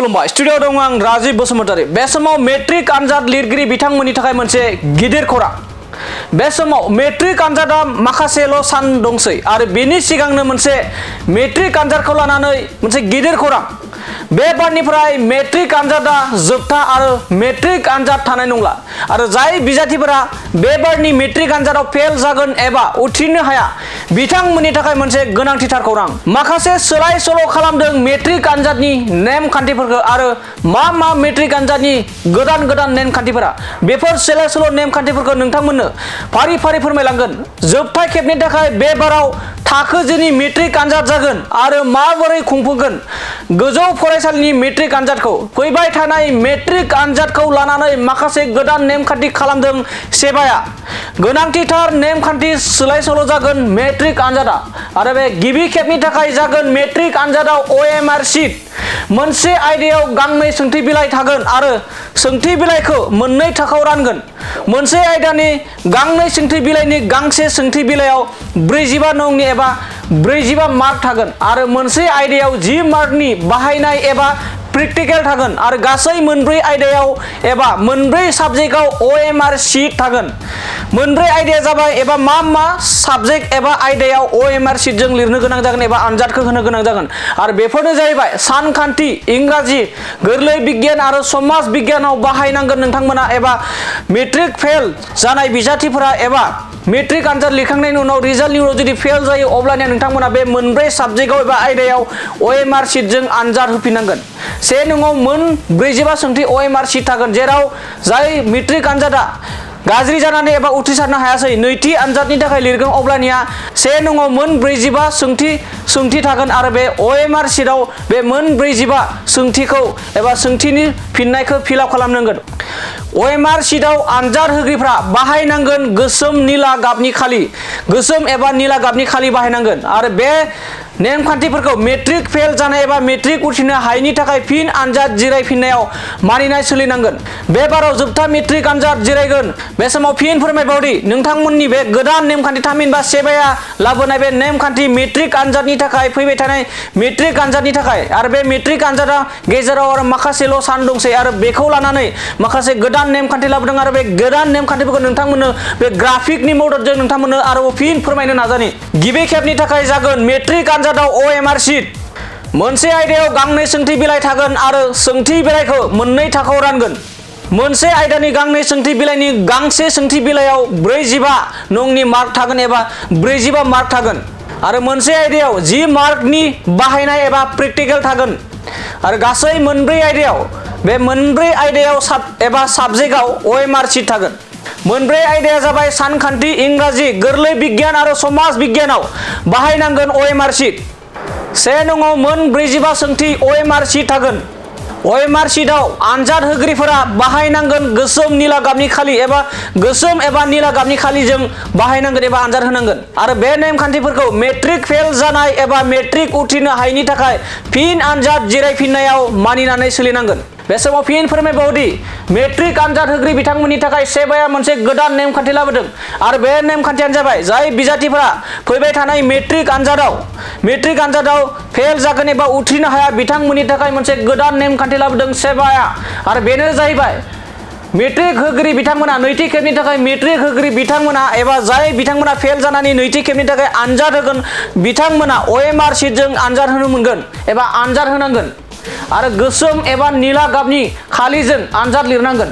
खुलुमबाय स्टुडियो दं आं राजीव बसुमतारी। बे समाव मेट्रिक आनजाद लिरगिरि बिथांमोननि थाखाय मोनसे गिदिर खौरां। बे समाव मेट्रिक आनजादा माखासेल' सान दंसै आरो बेनि सिगांनो मोनसे मेट्रिक आनजादखौ लानानै मोनसे गिदिर खौरां। बे बारनिफ्राय मेट्रिक आनजादा जोबथा आरो मेट्रिक आनजाद थानाय नंला आरो जाय बिजाथिफोरा बे बारनि मेट्रिक आनजादाव फेल जागोन एबा उथ्रिनो हाया बिथांमोननि थाखाय मोनसे गोनांथिथार खौरां। माखासे सोलाय सोल' खालामदों मेट्रिक आनजादनि नेम खान्थिफोरखौ आरो मा मेट्रिक आनजादनि गोदान नेमखान्थिफोरा बेफोर सोलाय सोल' नेम खान्थिफोरखौ नोंथांमोननो फारि फारि फोरमायलांगोन। जोबथा खेबनि थाखाय बे बाराव थाखो जिनि मेट्रिक आनजाद जागोन आरो माबोरै खुंफुंगोन गोजौ फरायसालिनि मेट्रिक आनजादखौ। फैबाय थानाय मेट्रिक आनजादखौ लानानै माखासे गोदान नेमखान्थि खालामदों सेबाया। गोनांथिथार नेमखान्थि सोलाय सोल' जागोन मेट्रिक आनजादा आरो बे गिबि खेबनि थाखाय जागोन मेट्रिक आनजादाव OMR शीट। मोनसे आयदायाव गांनै सोंथि बिलाइ थागोन आरो सोंथि बिलाइखौ मोननै थाखोआव रानगोन। मोनसे आयदानि गांनै सोंथि बिलाइनि गांसे सोंथि बिलाइयाव 45 नंनि एबा 45 मार्क थागोन आरो मोनसे आयदायाव 10 मार्कनि बाहायनाय एबा प्रेक्टिकेल थागोन आरो गासै मोनब्रै आयदायाव एबा मोनब्रै साबजेक्टआव OMR शीट थागोन। मोनब्रै आयदाया जाबाय एबा मा साबजेक्ट एबा आयदायाव OMR शीटजों लिरनो गोनां जागोन एबा आनजादखौ होनो गोनां जागोन आरो बेफोरनो जाहैबाय सानखान्थि, इंराजि, गोरलै बिगियान आरो समाज बिगियानाव बाहायनांगोन नोंथांमोना एबा मेट्रिक फेल जानाय बिजाथिफोरा एबा मेट्रिक आनजाद लिरखांनायनि उनाव रिजाल्टनि उनाव जुदि फेल जायो अब्लानिया नोंथांमोना बे मोनब्रै साबजेक्टआव एबा आयदायाव OMR शीटजों आनजाद होफिननांगोन। से नङाव मोन 45 सोंथि OMR शीट थागोन, जेराव जाय मेट्रिक आनजादा गाज्रि जानानै एबा उथ्रिसारनो हायासै नैथि आनजादनि थाखाय लिरगोन अब्लानिया से नङाव मोन 45 सोंथि थागोन आरो बे OMR शीटआव बे मोन 45 सोंथिखौ एबा सोंथिनि फिननायखौ फिलआप खालामनांगोन। OMR शीटआव आनजाद होगिरिफ्रा बाहायनांगोन गोसोम निला गाबनि खालि, गोसोम एबा निला गाबनि खालि बाहायनांगोन आरो बे नेमखान्थिफोरखौ मेट्रिक फेल जानाय एबा मेट्रिक उथ्रिनो हायैनि थाखाय फिन आनजाद जिरायफिननायाव मानिनाय सोलिनांगोन। बे बाराव जोबथा मेट्रिक आनजाद जिरायगोन। बे समाव फिन फोरमायबावदि नोंथांमोननि बे गोदान नेमखान्थि थामहिनबा सेबाया लाबोनाय बे नेमखान्थि मेट्रिक आनजादनि थाखाय फैबाय थानाय मेट्रिक आनजादनि थाखाय आरो बे मेट्रिक आनजादा गेजेराव आरो माखासेल' सान दंसै आरो बेखौ लानानै माखासे गोदान नेमखान्थि लाबोदों आरो बे गोदान नेमखान्थिफोरखौ नोंथांमोननो बे ग्राफिकनि मददजों नोंथांमोननो आरोबाव फिन फोरमायनो नाजानि। गिबि खेबनि थाखाय जागोन मेट्रिक आनजादाव OMR शीट। मोनसे आयदायाव गांनै सोंथि बिलाइ थागोन आरो सोंथि बिलाइखौ मोननै थाखोआव रानगोन। मोनसे आयदानि गांनै सोंथि बिलाइनि गांसे सोंथि बिलाइयाव 45 नंनि मार्क थागोन एबा 45 मार्क थागोन आरो मोनसे आयदायाव 10 मार्कनि बाहायनाय एबा प्रेक्टिकेल थागोन आरो गासै मोनब्रै आयदायाव बे मोनब्रै आयदायाव एबा साबजेक्टआव OMR शीट थागोन। मोनब्रै आयदाया जाबाय सानखान्थि, इंराजि, गोरलै बिगियान आरो समाज बिगियानाव बाहायनांगोन OMR शीट। से नङाव मोन 45 सोंथि OMR शीट थागोन। OMR शीटआव आनजाद होगिरिफोरा बाहायनांगोन गोसोम निला गाबनि खालि एबा गोसोम एबा निला गाबनि खालिजों बाहायनांगोन एबा आनजाद होनांगोन आरो बे नेमखान्थिफोरखौ मेट्रिक फेल जानाय एबा मेट्रिक उथ्रिनो हायैनि थाखाय फिन आनजाद जिरायफिननायाव मानिनानै सोलिनांगोन। बे समाव फिन फोरमायबावदि मेट्रिक आनजाद होगिरि बिथांमोननि थाखाय सेबाया मोनसे गोदान नेमखान्थि लाबोदों आरो बे नेमखान्थियानो जाबाय जाय बिजाथिफोरा फैबाय थानाय मेट्रिक आनजादाव फेल जागोन एबा उथ्रिनो हाया बिथांमोननि थाखाय मोनसे गोदान नेमखान्थि लाबोदों सेबाया आरो बेनो जाहैबाय मेट्रिक होगिरि बिथांमोना नैथि खेबनि थाखाय मेट्रिक होगिरि बिथांमोना एबा जाय बिथांमोना फेल जानानै नैथि खेबनि थाखाय आनजाद होगोन बिथांमोना OMR शीटजों आनजाद होनो मोनगोन एबा आनजाद होनांगोन आरो गोसोम एबा निला गाबनि खालिजों आनजाद लिरनांगोन।